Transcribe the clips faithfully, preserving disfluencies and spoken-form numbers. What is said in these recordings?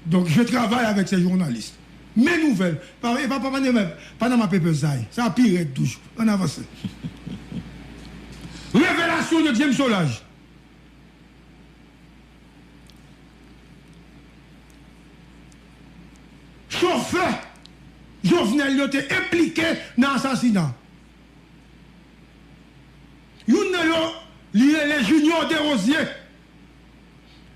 Donc, je travaille avec ces journalistes. Men nouvèl. Pa, e pa, pa, pa, pa, Panama Papers sa ye. Sa pi rèd toujou. Ann avanse. Révélation de James Solages. Chofè Jovenel yo te enplike nan asasina. Youn nan yo, li rele Junior Desrosiers.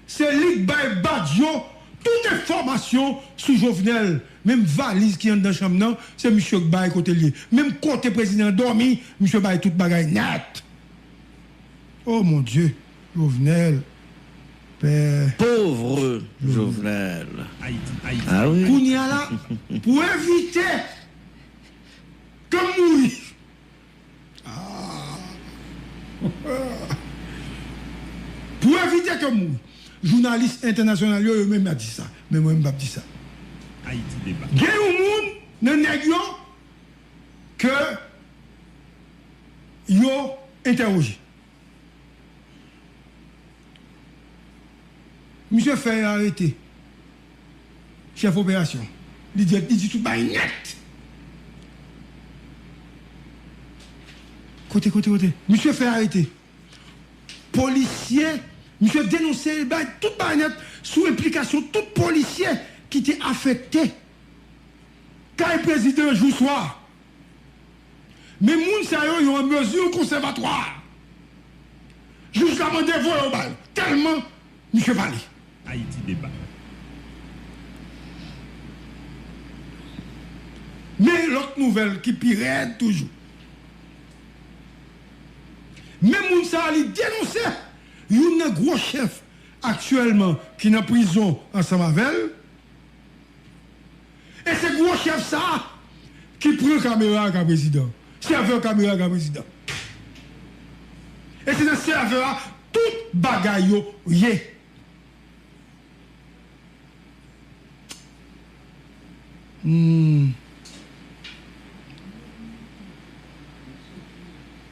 Se li k bay Badio tout enfòmasyon sou Jovenel. Menm valiz ki anndan chanm nan, se misye k bay kote l ye. Menm kote prezidan an dòmi, misye bay tout bagay nèt. Oh mon Dieu, Jovenel, pè. Pauvre Jovenel. Ah oui. Kounye a la, pou evite ke m mouri, ah. Pou evite ke m mouri, jounalis entènasyonal yo, yo menm y ap di sa. Men mwen, m p ap di sa. Gen yon moun nan nèg yo ke yo entèwoje. Misye fè arete chèf operasyon. Li di, li di tout bagay nèt. Kote, kote, kote? Misye fè arete polisye. Misye denonse, bay tout bagay nèt sou enplikasyon tout polisye ki te afekte kay prezidan jou swa. Men moun sa yo, yo an mezi konsèvatwa. Jij la mande voye yo ba l. Tèlman misye pale. Ayiti deba. Men lòt nouvèl ki pi rèd toujou. Men moun sa a, li denonse youn nan gwo chèf aktyèlman ki nan prizon ansanm avè l. E se gwo chèf sa a ki pran kamera a ka prezidan. Sèvè kamera a ka prezidan. E se nan sèvè a tout bagay yo ye. Hmm.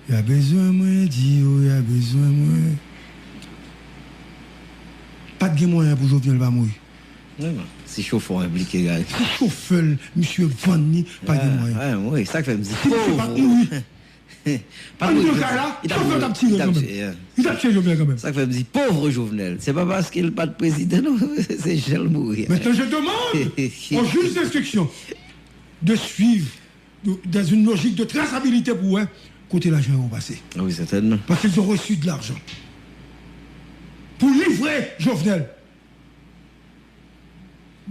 Y a bezwen mwen, di yo, y a bezwen mwen. Pa t gen mwayen pou Jovenel pa mouri. Vrèman. Si chofè w enplike, gade. Si chofè l, misye vann li, pa gen mwayen. Ah, ah, wi, sa k fè m di. Si misye pa t mouri. Pa t mouri, anndan kay la, chofè t ap tire kanmenm. Li t ap tire Jovenel kanmenm. Sa k fè m di, pauvre Jovenel. Se pa paske l pa t prezidan, non. Se jan l mouri a. Maintenant, je demande au juge d'instruction de suivre dans une logique de traçabilité pou wè kote lajan yo pase. Ah wi, sètènman. Parce qu'ils ont reçu de l'argent pour livrer Jovenel.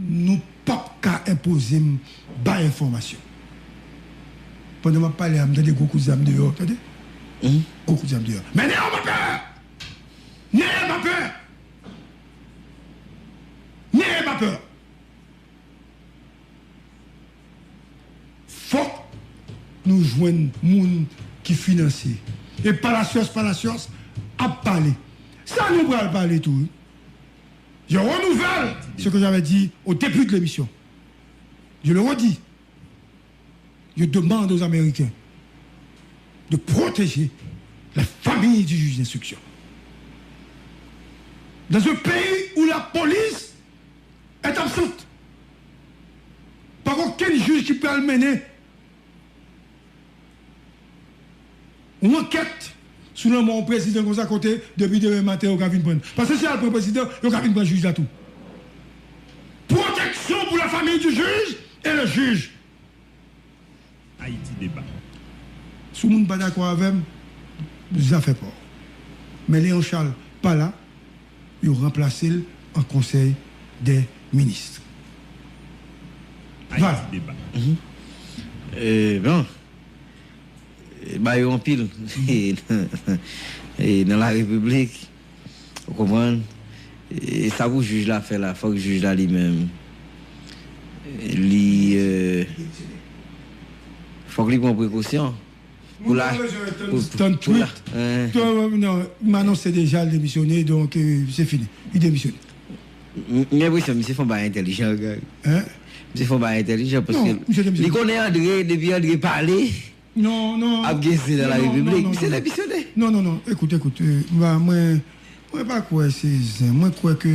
Nou p ap ka enpoze m bay enfòmasyon. Pandan m ap pale a, m tande gwo kout zam deyò, tande? Gwo kout zam deyò. Men nèg yo pa pè! Nèg yo pa pè! Nèg yo pa pè! Fòk nou jwenn moun ki finanse. E palasyòs, palasyòs ap pale. Sa nou pral pale tou, wi. Je renouvelle ce que j'avais dit au début de l'émission. Je le redis. Je demande aux Américains de protéger la famille du juge d'instruction. Dans un pays où la police est absente, pa gen okenn jij ki pral mennen yon ankèt sou lanmò yon prezidan konsa kote depi demen maten yo ka vin pran. Paske si y al pran prezidan, yo ka vin pran jij la tou. Protection pour la famille du juge et le juge. Ayiti deba. Si yon moun pa dakò avè m, zafè pa w. Men Léon Charles pa la, yo ranplase l an konsèy dè minis. Voilà. Ayiti deba. Mhm. E, bon, e, ba yo anpil. E, nan la repiblik, ou konprann? E, sa pou jij la fè la, fòk jij la li menm, li, e, fòk li pran prekosyon. Pou la, pou, pou la, tweet. Non, m anonse deja l demisyone, donk, e, se fini. Li demisyone. M gen enpresyon misye fè yon bagay entèlijan, Greg. Hein? Misye fè yon bagay entèlijan paske li konnen André, depi André pale, ap gen zen nan la repiblik. Misye demisyone. Non, non, non. Ekout, ekout. E, mwen, mwen pa kwè se zen. Mwen kwè ke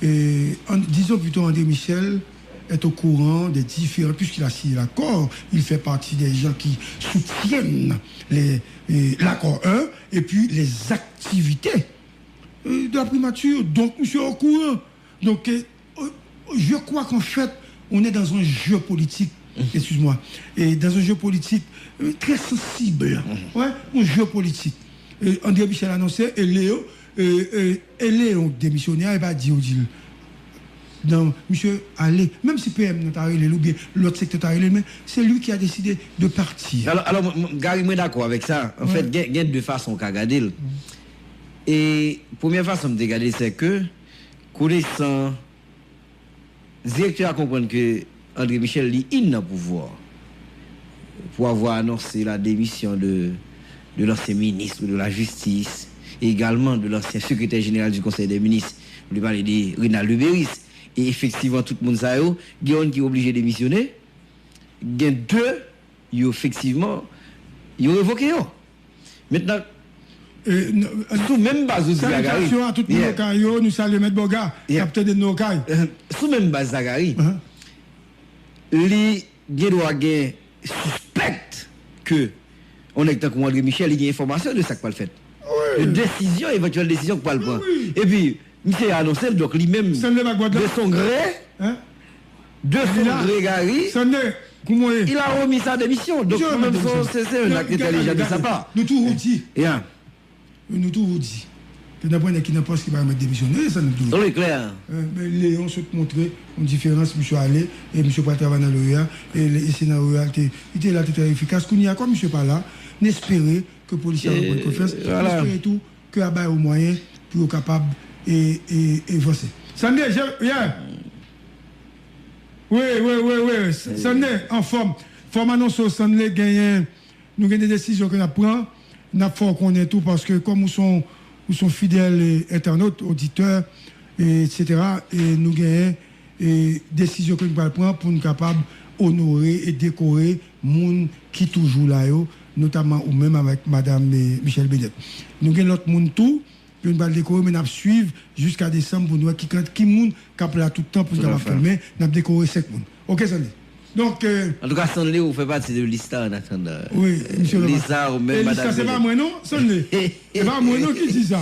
Et, en- disons plutôt André Michel est au courant des différents, puisqu'il a signé l'accord, il fait partie des gens qui soutiennent les, et l'accord un et puis les activités euh, de la primature. Donc, monsieur est au courant. Donc, euh, euh, je crois qu'en fait, on est dans un jeu politique, excuse-moi, et dans un jeu politique euh, très sensible. Ouais, un jeu politique. Euh, André Michel annoncé et Léo, euh, euh, et Léon démissionnaire, il va dire, dire, non, monsieur, allez, même si P M nan ta rele l oubyen lòt sektè ta rele l, men c'est lui qui a décidé de partir. Alò, alò mwen- mwen- Gary, mwen dakò avèk sa. Anfèt, gen, gen de fason w ka gade l. E premyè fason m te gade l, se ke, konesan, direktè a konprann ke André Michel, li in nan pouvwa, pour avoir annoncé la démission de, de l'ancien ministre de la Justice, et également de l'ancien secrétaire général du Conseil des ministres, nou te pale de Renald Luberice. E efektivman, tout moun sa yo, gen youn ki oblije demisyone, gen de yo efektivman, yo revoke yo. Mentnan, sou menm baz ou di la, Gary. Salutations à tout moun Okay yo, nou salye Mèt Bòga, k ap tande nou Okay. Sou menm baz la, Gary, li gen dwa gen sispèk ke yon nèg tankou André Michel, li gen enfòmasyon de sa k pral fèt. De desizyon, evantyèl desizyon k pral pran. Epi, misye anonse l, donk li menm, de son gré, de son gré, Gary, il a remis sa démission. Donk, mwen menm, se se yon ak entèlijans de sa pa. Nou toujou di. Nou toujou di ke nan pwen nèg ki nan pòs ki pa remèt demisyon. E sa nou toujou di. Wi, klè. Men Leon sot montre yon diferans, misye ale, e misye pral travay nan l'OEA, e, e se nan l'OEA li te, li te la, te trè efikas. Kounye a, kòm misye pa la, n espere ke polis yo reprann konfyans, n espere tou ke a ba yo mwayen pou yo kapab e, e, e vanse. Sande, je, yeah. Wi, wi, wi, wi. Sande, anfòm. Fò m anonse w, Sande, genyen Nou gen de desizyon ke n ap pran, n ap fè w konnen tou, paske kòm ou se yon, ou se yon fidèl, e, entènot, oditè, e, etsetera, e nou genyen, e, desizyon ke nou pral pran pou n kapab onore e dekore moun ki toujou la yo, notamman ou menm avèk madanm, e, Michèle Bennett. Nou gen lòt moun tou, ke nou pral dekore, men n ap swiv jiska desanm pou n wè ki kant, ki moun k ap la tout tan pou n kapab fè l. Men n ap dekore senk moun. Oke, Stanley. Donk, euh, Antouka, Stanley, ou fè pati de lis la, an atandan. Wi, misye fè pati. Lis sa, ou menm, madanm Bennett. E lis sa, se pa mwen, non, Stanley. Se pa mwen, non, ki di sa.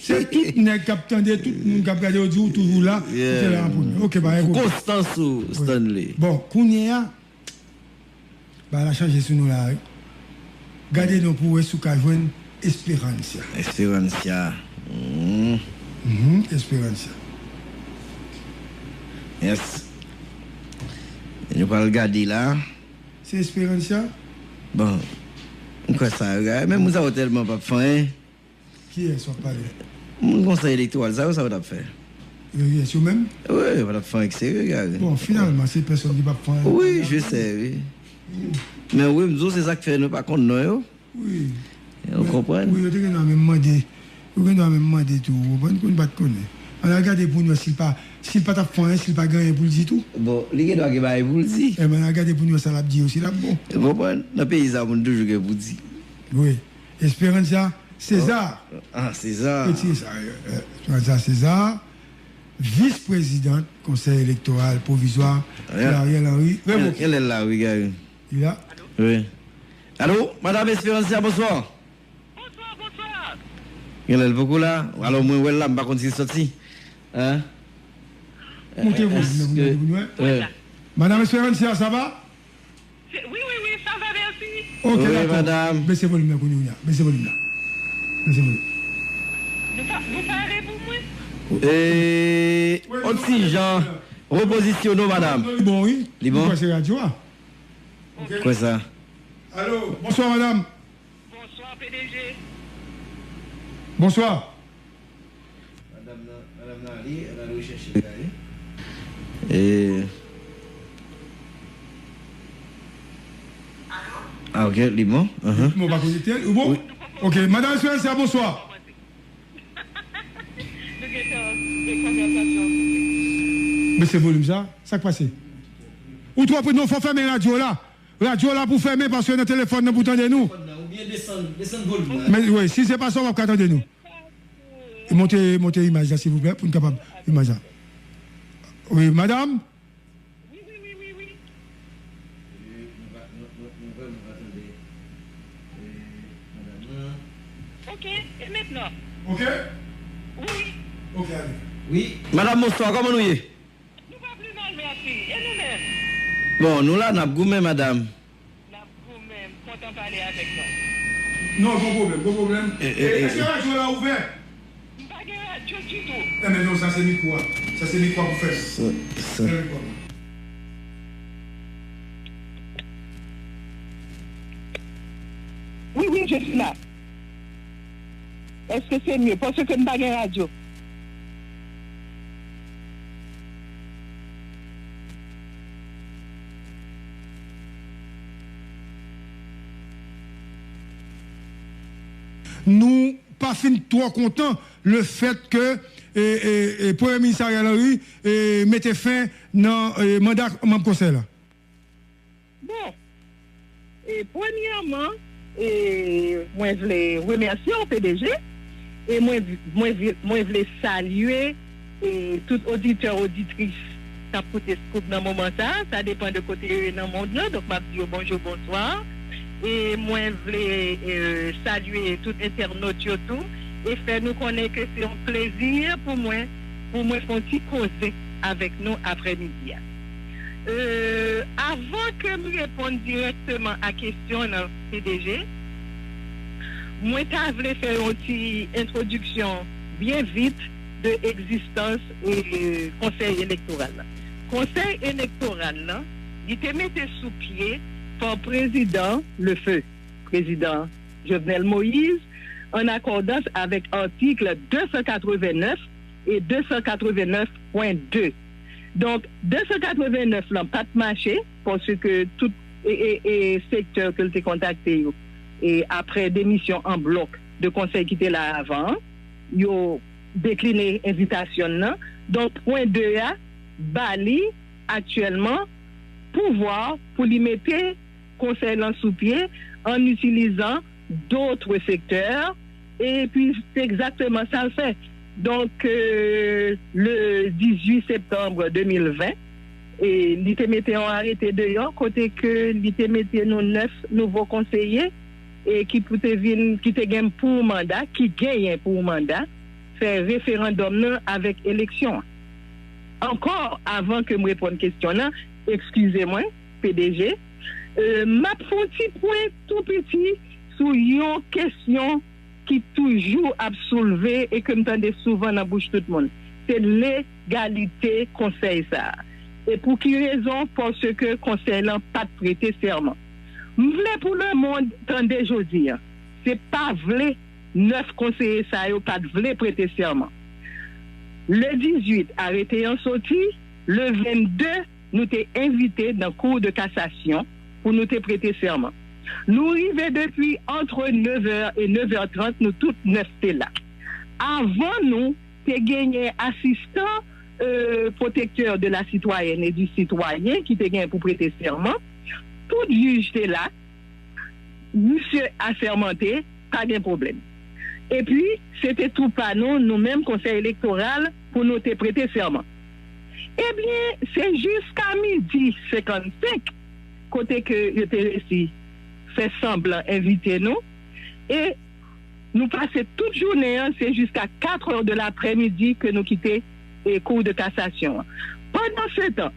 Se tout nèg k ap tande, tout moun k ap gade yo di ou toujou la, ou te la an premye. Oke, pa gen pwoblèm. Pou konstans ou, Stanley. Bon, kounye a, Bagay la chanje sou nou la, wi. Gade non pou w wè si w ka jwenn Esperancia. Esperancia. Mhm, Esperancia. Yes. Nou pral gade la. Se Esperancia? Bon, m kwè sa, wi. Men moun sa yo tèlman p ap fè anyen. Kiyès w ap pale? Moun konsèy elektoral sa yo, sa yo t ap fè? Yo, yes, yo menm? Wi, yo pa t ap fè anyen k serye, Gary. Bon, finalman, se pèsonn ki p ap fè anyen. Wi, je sais, wi. Men wi, m di w, se sa k fè nou pa konn non yo. Wi. Ou konprann? Wi, yo te gen dwa menm mande. Yo gen dwa menm mande tou, ou konprann, pou n pa t konnen. Ann al gade pou n wè si l pa, si l pa t ap fè anyen, si l pa gen anyen pou l di tou. Bon, li gen dwa gen bagay pou l di. Ebyen, ann al gade pou n wè sa l ap di yo, si l ap bon. Ou konprann? Nan peyi sa, moun toujou gen pou di. Wi. Esperanza César. Ah, César. Retire sa. Esperanza César, vis prezidant Konsèy Elektoral Pwovizwa, Ariel Henry, revoke. Genlè l la, wi, Gary. Li la? Wi. Alo, Madam Esperanza, bonswa. Bonswa, bonswa. Genlè l poko la. Alò, mwen wè l la, m pa konn si l sòti. Hein? Monte volim nan pou nou wè. Madam Esperanza, ça va? Wi, wi, wi, sa va, mèsi. Ok, dakò. Bese volim nan kounye a. Bese volim nan. Bese volim. Nou pa, nou pare pou mwen? E, yon ti jan, repozisyone w, madanm. Li bon, wi. Li bon? Mwen kwè se radyo a. Kwè sa. Alo, bonswa, madanm. Bonswa, P D G. Bonswa. Madanm nan, madanm nan ale, al al rechèche l la, wi. E. Ah, ok, li bon. Bon, pa konekte, ou bon? Ok, Madanm Esperanza, bonswa. Bese volim sa. Sa k pase? Ou twò pre, non, fò fèmen radyo la. Radyo la pou fèmen paske nan telefòn nan pou tande nou. Ou byen desann, desann volim nan. Men, wi, si se pa sa, w p ap ka tande nou. Monte, monte imaj la, silvouplè, pou n kapab imaj la. Wi, madanm? Wi, wi, wi, wi, wi. E, nou pa, nou, nou, nou vrèman pa tande, e, madanm nan. Ok, e mentnan? Ok? Wi. Ok, ale. Wi. Madanm, bonswa, kòman nou ye? Nou pa pli mal, mèsi. E nou menm? Bon, nou la, n ap goumen, madanm. N ap goumen, m kontan pale avèk nou. Non, gon pwoblèm, gon pwoblèm. E, e, e, èske radyo la ouvè? M pa gen radyo ditou. Enben non, sa se mikwo a. Sa se mikwo a pou fè. Sa, sa. Fè mikwo a. Wi, wi, je suis là. Èske se mye? Paske m pa gen radyo. Nou pa fin twò kontan le fèt ke, e, e, e, Premye Minis Ariel Henry, e, mete fen nan, e, manda manm konsèy la. Bon, e, premyèman, e, mwen vle remèsye w, P D G, e mwen, mwen, vle- mwen vle salye, e, tout oditè, oditris k ap koute Scoop nan moman sa a. Sa depann de kote yo ye nan mond lan. Donk, m ap di yo bonjou, bonswa. E mwen vle, e, salye tout entènòt yo tou e fè nou konnen ke se yon plezi pou mwen, pou mwen fè yon ti koze avèk nou aprèmidi a. E, avan ke m reponn dirèkteman a kesyon nan, P D G, mwen ta vle fè yon ti entwodiksyon byen vit de egzistans, e, Konsèy Elektoral la. Konsèy Elektoral la, li te mete sou pye pa Prezidan le feu, Prezidan Jovenel Moïse, an akòdans avèk atik de san katrevennnèf e de san katrevennnèf pwen de. Donk, de san katrevennnèf lan pa t mache, paske tout, e, e, e sektè ke l te kontakte yo, e apre demisyon an blòk de konsèy ki te la avan an, yo dekline envitasyon l lan. Donk, pwen de a ba li aktyèlman pouvwa pou li mete konsèy lan sou pye an itilizan dotre sektè, epi se egzakteman sa l fè. Donk, euh, le dizuit septembre deux mille vingt, e li te mete yon arete deyò kote ke li te mete nou nèf nouvo konseye e ki pou te vin, ki te gen pou manda, ki genyen pou manda, fè referandòm nan avèk eleksyon an. Ankò, avan ke m reponn kesyon nan, eskize mwen, P D G, euh, m ap fè yon ti pwen tou piti sou yon kesyon ki toujou ap soulve e ke m tande souvan nan bouch tout moun. Se legalite konsèy sa a. E pou ki rezon? Paske konsèy lan pa t prete sèman. M vle pou lemonn tande jodi a. Se pa vle nèf konseye sa yo pa t vle prete sèman. Le dizuit, arete an soti, le vennde, nou te envite nan Cour de cassation pou nou te prete sèman. Nou rive depi antre nevè e nevè trant, nou tout nèf te la. Avan nou, te genyen asistan, euh, protecteur de la citoyenne et du citoyen ki te genyen pou prete sèman. Tout jij te la, misye asèmante, pa gen pwoblèm. Epi, se te tou pa nou, nou menm Konsèy Elektoral, pou nou te prete sèman. Ebyen, se jiska midi senkannsenk, kote ke yo te resi fè sanblan envite nou, e nou pase tout jounen an, se jiska katrè de laprèmidi ke nou kite, e, Cour de cassation an. Pandansetan,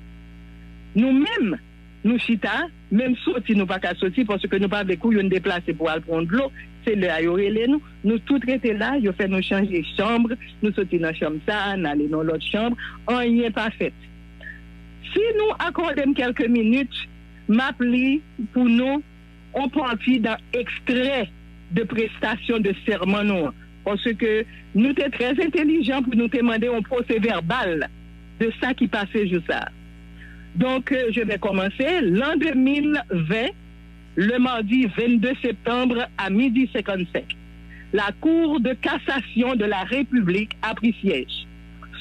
nou menm, nou chita, menm soti nou pa ka soti, paske nou pa vle kou youn deplase pou al pran dlo, se lè a yo rele nou, nou tout rete la, yo fè nou chanje chanm, nou soti nan chanm sa a, n ale nan lòt chanm, anyen pa fèt. Si nou akòde m kèlke minit, m ap li pou nou on pati nan ekstrè de prestasyon de sèman nou an, paske nou te trè entelijan pou nou te mande yon pwosevèbal de sa ki pase jou sa a. Donc, euh, je vais commencer. L'an deux mille vingt, le mardi vingt-deux septembre à midi cinquante-cinq, la Cour de cassation de la République a pris siège.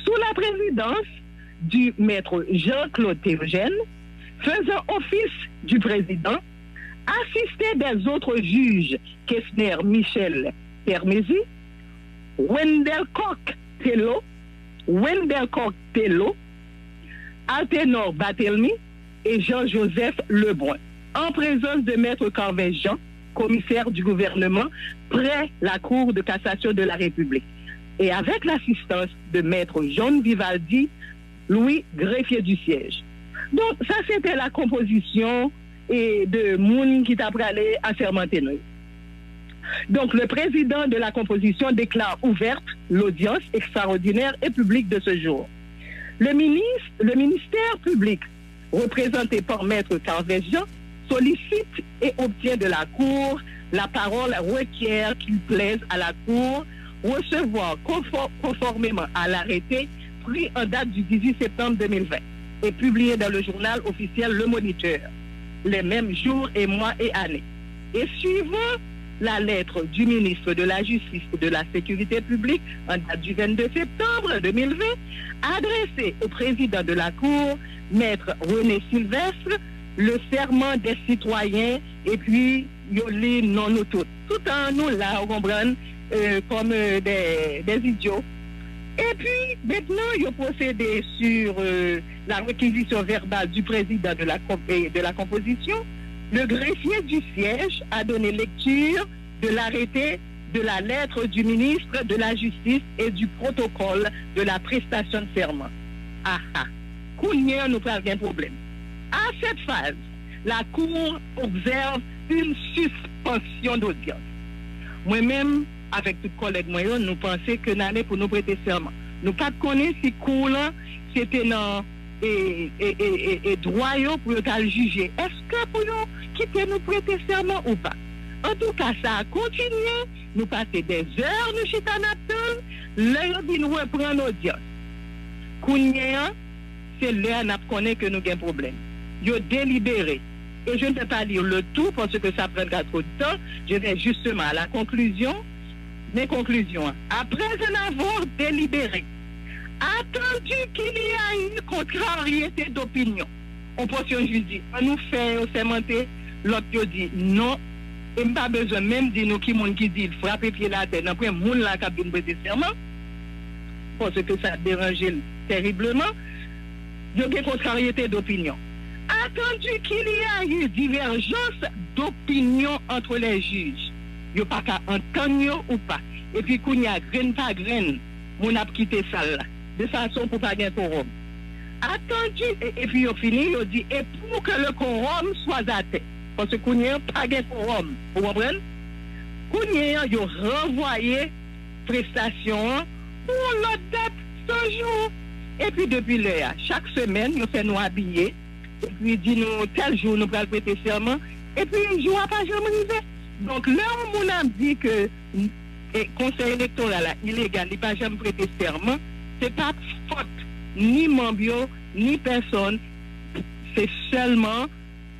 Sous la présidence du maître Jean-Claude Théogène, faisant office du président, assisté des autres juges Kesner Michel Termezy, Wendell Coq Tello, Wendell Coq Tello, Altenor Bathelmy et Jean-Joseph Lebrun, en présence de Maître Carvez Jean, commissaire du gouvernement près la Cour de cassation de la République, et avec l'assistance de Maître John Vivaldi Louis, greffier du siège. Donk, sa se te la konpozisyon e de moun ki ta prale asèmante nou. Donc, le président de la composition déclare ouverte l'audience extraordinaire et publique de ce jour. Le ministre, le ministère public, représenté par Maître Carvez Jean, sollicite et obtient de la Cour la parole requiert qu'il plaise à la Cour recevoir conformément à l'arrêté pris en date du dix-huit septembre deux mille vingt et publié dans le journal officiel Le Moniteur les mêmes jours et mois et années. Et suivant la lettre du ministre de la Justice et de la Sécurité publique en date du vingt-deux septembre deux mille vingt, adressée au président de la Cour, Maître René Sylvestre, le serment des citoyens, epi yo li non nou tout. Toutan nou la, ou konprann, euh, comme euh, des, des idiots. Et puis, maintenant, ils ont procédé sur euh, la réquisition verbale du président de la, de la composition. Le greffier du siège a donné lecture de l'arrêté, de la lettre du ministre de la Justice et du protocole de la prestation de serment. Aha, kounye a nou pral gen pwoblèm. À cette phase, la Cour observe une suspension d'audience. Mwen menm, avèk tout kòlèg mwen yo, nou panse ke n ale pou nou prete sèman. Nou pa t konnen si kou lan se te nan e, e, e, e, e dwa yo pou yo t al jije. Èske pou yo kite nou prete sèman ou pa? Antouka, sa a kontinye, nou pase dèzè, nou chita n ap tann, lè yo vin reprann odyans. Kounye a, se lè a n ap konnen ke nou gen pwoblèm. Yo delibere. Et je ne vais pas lire le tout parce que ça prendra trop de temps. Je vais justement à la conclusion. Men konklisyon an. Après en avoir délibéré, attendu qu'il y a eu contrariété d'opinion, on pòsyon jij di, an nou fè yo sèmante, lòt yo di non. E m pa bezwen menm di nou ki moun ki di l frape pye l atè nan pwen moun la k ap vin prete sèman, paske sa deranje l teribleman. Yo gen contrariété d'opinion. Attendu qu'il y a eu divergence d'opinion entre les juges. Yo pa ka antann yo ou pa. Epi kounye a, grenn pa grenn, moun ap kite sal la. De fason pou pa gen kowòm. Attendu, e, epi yo fini, yo di, et pour que le quorum soit atteint. Paske kounye a, pa gen kowòm. Ou konprann? Kounye a, yo ranvwaye prestasyon an pou yon lòt dat san jou. Epi depi lè a, chak semèn, yo fè nou abiye, epi di nou tèl jou nou pral prete sèman, epi jou a pa janm rive. Donk, lè yon moun ap di ke e, Konsèy Elektoral la ilegal, li pa janm prete sèman, se pa fòt ni manm yo, ni pèsòn, se sèlman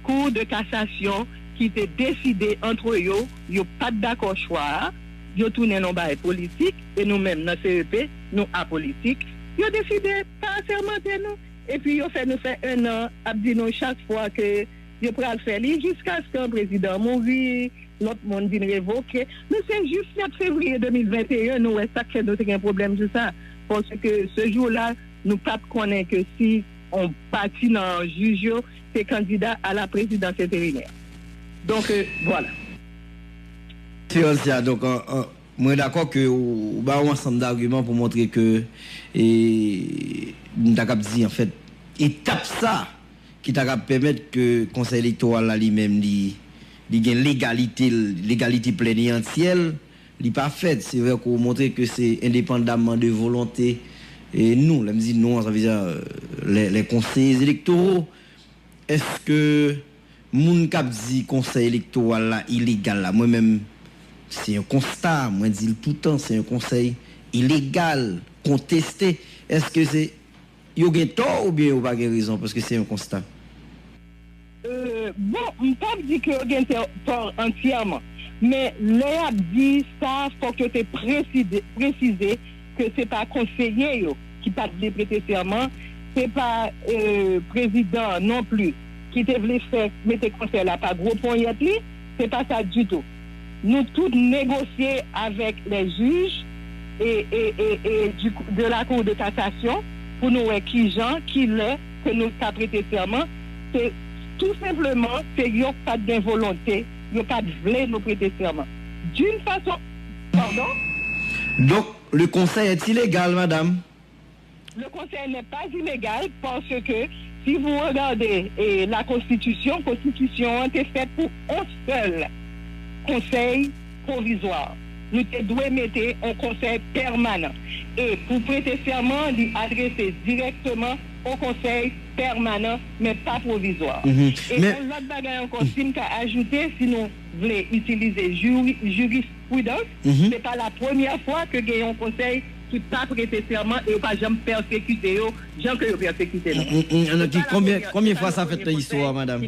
Cour de cassation ki te deside antre yo, yo pa t dakò chwa a, yo tounen l yon bagay politik, e nou menm nan C E P, nou apolitik, yo deside pa sèmante nou, epi yo fè nou fè en an ap di nou chak fwa ke yo pral fè li, jiskaske prezidan mouri, lòt moun vin revoke. Men se jis sèt fevriye de mil venteyen, nou wè sa k fè nou te gen pwoblèm sou sa. Paske se jou la, nou pa t konnen ke si on pati nan jij yo te kandida a la prezidans enterimè. Donk, euh, vwala. Mèsi, Olcia. Donk, an, an, mwen dakò ke ou, ou ba yon ansanm dagiman pou montre ke, e, m ta kab di, anfèt, etap sa ki ta kab pèmèt ke Konsèy Elektoral la li menm li, li gen legalite l, legalite plèn e antyè l, li pa fèt. Se vre ke w montre ke se endepandamman de volonte, e, nou, lè m di nou an, sa vle di, euh, les, les conseillers électoraux, èske moun k ap di Konsèy Elektoral la ilegal la, mwen menm, se yon konsta, mwen di l toutan, se yon konsèy ilegal, konteste, èske se yo gen tò oubyen yo pa gen rezon, paske se yon konsta? Euh, bon, m p ap di ke yo gen tò, tò antyèman. Men lè y ap di sa, fòk yo te preside, presize ke se pa konseye yo ki pa t vle prete sèman, se pa, euh, prezidan an non plis ki te vle fè mete konsèy la pa gwo ponyèt li, se pa sa ditou. Nou tout negosye avèk les juges e, e, e, e du, de la Cour de cassation pou nou wè kijan, kilè ke nou ta prete sèman, se tou senpleman, se yo k pa t gen volonte, yo pa t vle nou prete sèman. D'une façon, pardon? Donc, le conseil est illégal, madame. Le conseil n'est pas illégal parce que si vous regardez eh, la constitution, constitution an te fèt pou yon sèl konsèy pwovizwa. Nou te dwe mete yon konsèy pèmanan. E pou prete sèman, li adrese dirèkteman yon konsèy pèmanan, men pa pwovizwa. E yon lòt bagay ankò, si m ka ajoute, si nou vle itilize juri, jurispridans, se pa la premyè fwa ke gen yon konsèy ki pa prete sèman e yo pa janm pèsekite yo jan ke yo pèsekite nou. Konbyen fwa sa fèt nan istwa, madam?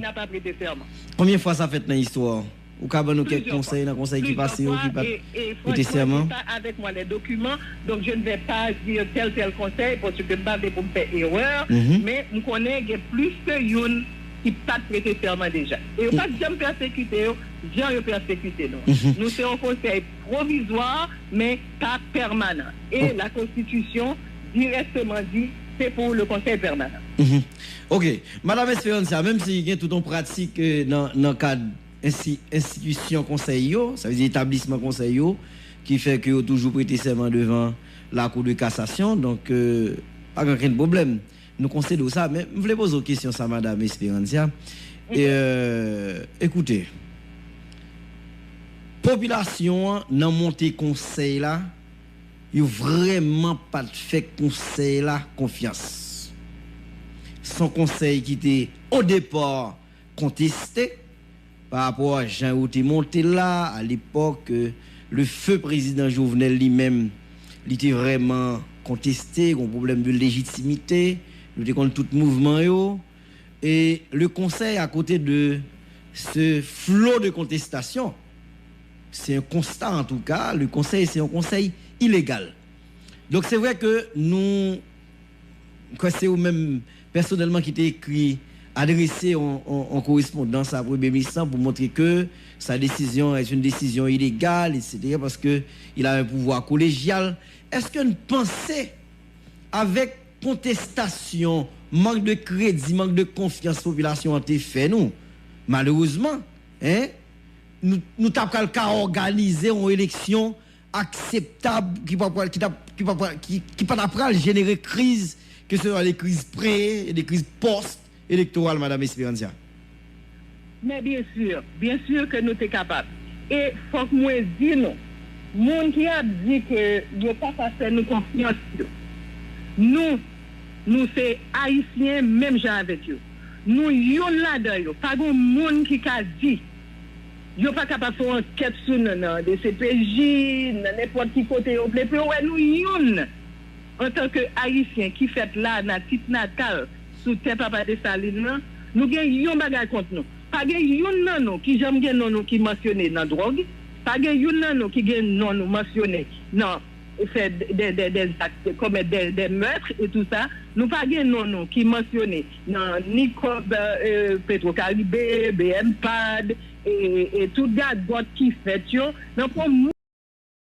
Konbyen fwa sa fèt nan istwa? Ou ka ban nou kèk konsèy nan konsèy ki pase yo ki pa t prete sèman? Pas avec moi les documents, donc je ne vais pas dire tel tel conseil parce que m pa vle pou m fè erè, men m konnen gen plis ke youn ki pa t prete sèman deja. E yo pa t janm pèsekite yo jan yo pèsekite nou. Nou se yon konsèy pwovizwa, men pa pèmanan. E la konstitisyon dirèkteman di se pou le konsèy pèmanan. Ok. Madam Esperancia, menm si gen tout yon pratik nan kad ensi enstitisyon konsèy yo, sa vle di etablisman konsèy yo, ki fè ke yo toujou prete sèman devan lakou de kasasyon, donk pa gen okenn pwoblèm. Nou konsede w sa, men m vle poze w kesyon sa, Madam Esperancia. E, euh, ekoute, popilasyon an nan monte konsèy la, yo vrèman pa t fè konsèy la konfyans. Se yon konsèy ki te, o depa, konteste pa rapò a jan yo te monte l la, alepòk, le feu prezidan Jovenel li menm, li te vrèman konteste, gen yon pwoblèm de lejitimite, nou te konn tout mouvman yo, e le konsèy, à côté de ce flot de contestation, c'est un constat en tout cas, le konsèy se yon konsèy ilegal. Donk se vre ke nou M kwè se ou menm pèsonèlman ki te ekri, adrese yon, yon, yon korespondans a Premye Minis lan pou montre ke sa desizyon est une décision illégale, et cetera, parce que il a un pouvoir collégial. Èske n panse, avèk kontestasyon, mank de kredi, mank de konfyans popilasyon an te fè nou, malerezman, en, nou, nou ta pral ka òganize yon eleksyon akseptab ki pa pral ki t ap ki pa pral ki ki pa t ap pral jenere kriz, ke se swa de kriz pre e de kriz pòs elektoral, Madam Esperancia? Men byen si, byen si ke nou te kapab. E fòk mwen di nou, moun ki ap di ke yo pa ka fè nou konfyans yo, nou, nou se Ayisyen menm jan avèk yo. Nou youn ladan yo. Pa gen moun ki ka di yo pa kapab fè yon ankèt sou nou nan D C P J, nan nenpòt ki kote yo vle, pou yo wè nou youn antanke Ayisyen ki fèt la, natif natal, sou tè Papa Desalin nan, nou gen yon bagay kont nou. Pa gen youn nan nou ki janm gen non nou ki mansyone nan dwòg, pa gen youn nan nou ki gen non nou mansyone nan fè de, de, de zak, komèt de, de mèt e tou sa. Nou pa gen non nou ki mansyone nan ni kòb Petwokaribe, B M pad, e, e tout gagòt ki fèt yo. Nan pwen moun.